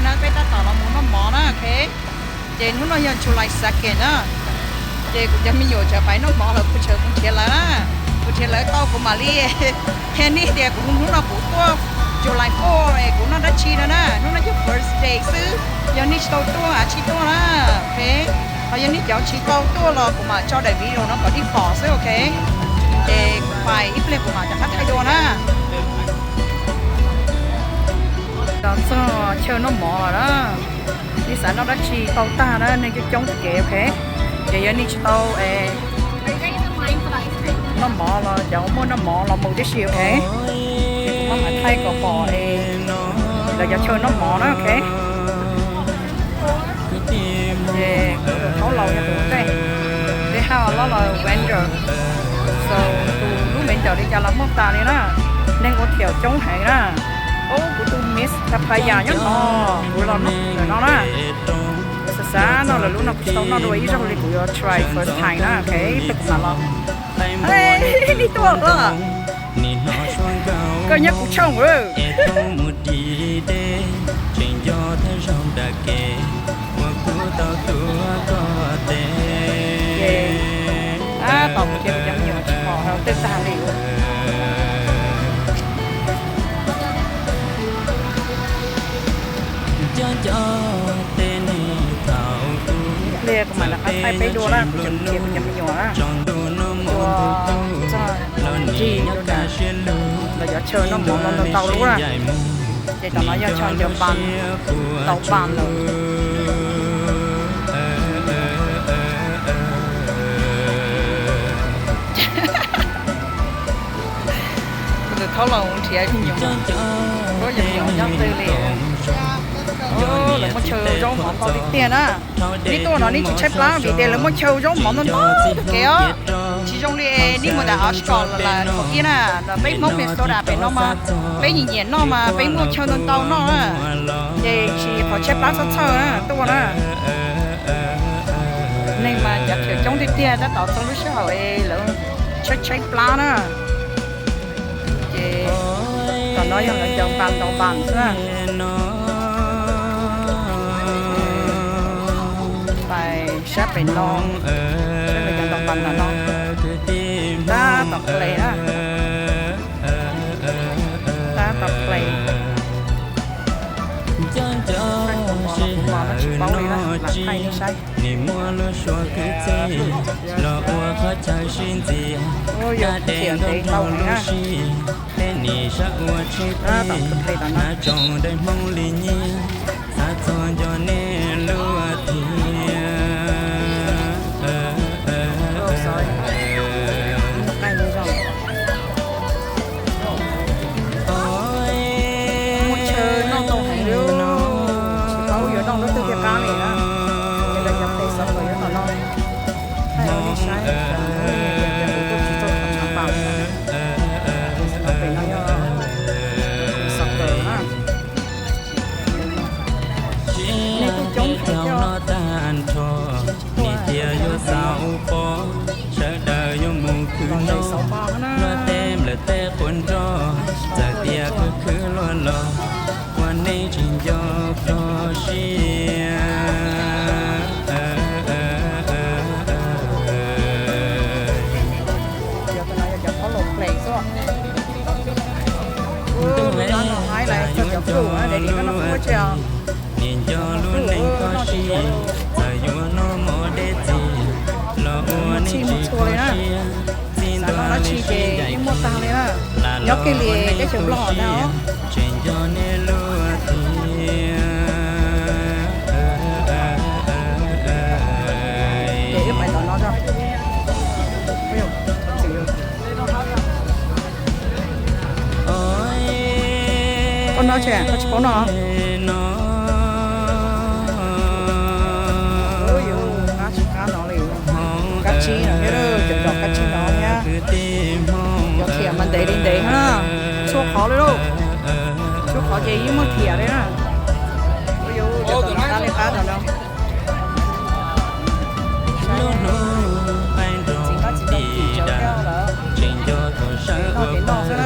Na peb tab tom los mus noj mov na, ok. Ces hnub no yog July second na. Ces kuv cov me nyuam tseem pais noj mov lawm, kuv tseem mus nrhiav lawv na. Kuv nrhiav lawv tau kuv mam li qhia nej tias kuv hnub no kuv tuaj July four es kuv noj dab tsi no na. Hnub no yog first day xwb, yog nej tsis tau tuaj, tsis tuaj na, ok. Ho yog nej cov tsis tau tuaj los kuv mam tso daim video no kom nej pom xwb, ok. Ces kuv pais ib pliag kuv mam rov qab thaij dua na. Los txog chaw noj mov lawm na. Nej xav noj dab tsi tau tag na, neeg coob coob kev, ok. Ces yog nej tsis tau noj mov los cov muaj noj mov los mus tib si, ok. Ces kuv mam thaij kom pom lawv cov chaw noj mov na, ok. Ces kuv tus thaub laus yog tus ua ntej, they have a lot of vendor, so tus lub me ntawm li cas los muaj tas li na. Neeg ua thiam coob heev na. Ub, kuv tus Miss Papaya nyob no, kuv los noj ntawm no na. Xav xav noj lawv lub no kuv tsis tau noj dua ib zaug li, kuv yuav try first time na, ok, peb kuv mam los. Nej tuaj los? Koj nyob kuv tshooj lawm. Tab tom mus thiab, kuv cov me nyuam tsis pom hauv tej tag li. Ib pliag kuv mam rov qab thaij peb dua na, kuv tseem mus nrhiav kuv cov me nyuam na. Ua txog ntsis rau nram lawv cov chaw noj mov no ntau ntau lub na. Ces tom no yog chaw ncaws npas, tau npas lawm. Kuv tus thaub laus nrhiav me nyuam, kuv cov me nyuam nyob twg li. Lawv muaj chaw zaub mov ntau tiag tiag na. Nej tuaj no nej tsis tshaib plab vim tias lawv muaj chaw zaub mov ntau ntau kawg kev os. Tsis zoo li nej mus ntawm Oshkosh los lawm ib na, peb Hmoob Minnesota pem no mas peb nyiam nyiam noj mas peb muaj chaw ntau ntau noj na. Ces tsis qhov tshaib plab txhob txhawj na, tuaj na. Neeg mas cov chaw coob tiag tiag, tab tom txog lub sij hawm es lawv tshaib tshaib plab na. Ces tom no yog lawv cov npas ntaus npas xwb na. Pais sab pem no, sab pem cov ntaus npas tom no. Tab tom ple na, tab tom ple. Thaij kuv mos los kuv mos no tsis paub li na, lam thaij nej saib. Ua yog tiam ntev tau li na. Tab tom ple tom no. Muaj chaw noj tau heev li, tsis paub yuav noj lub twg thiaj qab li na. Ces lawv cov tes xov kawm nyob tom no. Thaij rau nej saib, kuv tuaj tsis txog qhov tshav npas. Tes xov kawm pem no yog tes xov kawm na. Nej tuaj coob heev thiab. Nim tias yuav xaus pov, sawv daws yuav mus khwv noj, luag tej nplawm tej quav nroj, txawm tias khwv khwv luag los, ua neej tsis nco kho siab. Cov no yog cov khaub laus ples xwb. Tus no no haib lawv txog cov flu, de dim no no flu tsi os. Nim nco lub neej kho siab, txawm yuav noj mov deb txiag los ua neej tsis kho siab. Xav noj dab tsi ces yeej muaj tag li na. Nyob kiag li teb chaws Nplog ntag os. Tseem nco nej luag tiag. Ces wb pais tom no tso. Koj noj tsi, koj tsis paub noj? Qab tsis qab no li. Kab tsib no thiab, cov zos kab tsib no thiab. Cov thiam mas ntev li ntev na. Txhua qhov li lauj. Txhua qhov ces yeej muaj thiam li na. Ua yus cov tom no qab li qab tom no. Lub hnub qaij nrog tim dam, tseem nco thaum sawv ua pawg.